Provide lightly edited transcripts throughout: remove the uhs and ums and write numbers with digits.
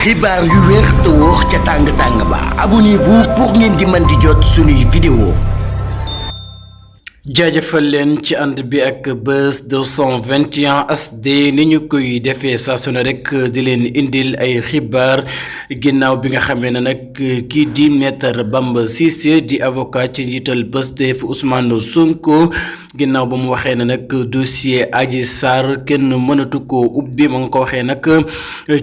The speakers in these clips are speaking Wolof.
xibaar yu wér te wóor ca tàng ba abonnez-vous pour ngeen di mën di jot suñuy vidéo. jaajëfal leen ci ànd bi ak Buzz 221 HD ni ñu koy defee saa su ne rek di leen indil ay xibaar ginnaaw bi nga xamee ne nag kii di Maître Bamba Cissé di avocat ci njiital Pastef Ousmane Sonko ginnaaw ba mu waxee ne nag dossier Adji Sarr kenn mënatu ko ubbi ma nga ko waxee nag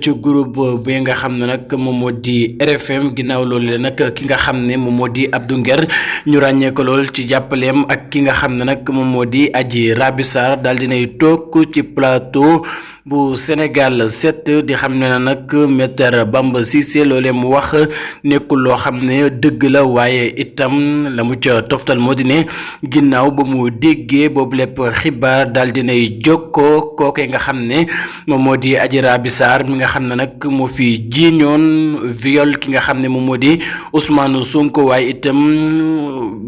ci groupe bi nga xam ne nag moom moo di RFM ginnaaw loolu la nag ki nga xam ne moom moo di Abdou Nguer ñu ràññee ko lool ci jàppaleem ak ki nga xam ne nag moom moo di Adji Raby Sarr daal dinay toog ci plateau bu Sénégal 7 di xam ne nag Maître Bamba Cissé loolee mu wax nekkul loo xam ne dëgg la waaye itam la mu ca toftal moo di ne ginnaaw ba mu déggee boobu lépp xibaar daal dinay jokkoo kookee nga xam ne moom moo di Adji Raby Sarr mi nga xam ne nag moo fi jiiñoon viol ki nga xam ne moom moo di Ousmane Sonko waaye itam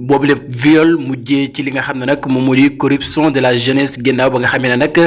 boobu lépp viol mujjee ci li nga xam ne nag moom moo di corruption de la jeunesse ginnaaw ba nga xam ne nag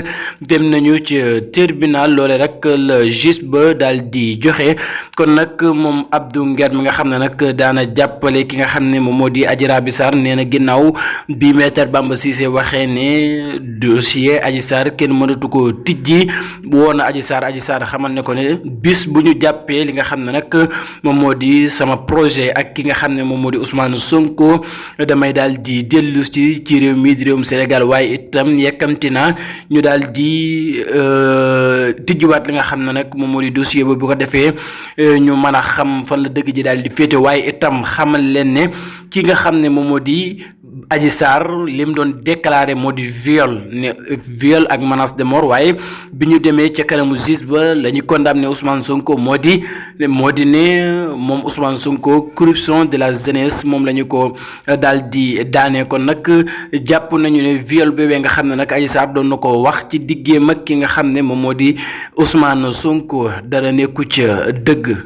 dem nañu ci tribunal loole rek la juge ba daal di joxe kon nag moom Abdou Nguer mi nga xam ne nag daana jàppale ki nga xam ne moom moo di Adji Raby Sarr nee na ginnaaw bi Maître Bamba Cissé waxee ne dossier Adji Sarr kenn mënatu ko tijji woon na Adji Sarr xamal ne ko ne bis bu ñu jàppee li nga xam ne nag moom moo di sama projet ak ki nga xam ne moom moo di Ousmane Sonko damay daal di dellu ci réew mi di réewum Sénégal waaye itam yekkamti na ñu daal di tijjiwaat li nga xam ne nag moom moo di dossier boobu bu ko defee ñu mën a xam fan la dëgg ji daal di féete waaye itam xamal leen ne ki nga xam ne moom moo di Adji Sarr li mu doon déclaré moo di viol ak menace de mort waaye bi ñu demee ca kanamu juge ba la ñu condamné Ousmane Sonko moo di ne moom Ousmane Sonko corruption de la jeunesse moom la ñu ko daal di daane kon nag jàpp nañu ne viol bébé nga xam ne nag Adji Sarr doon na ko wax ci diggéem ak ki nga xam ne moom moo di Ousmane Sonko dara nekku ca dëgg.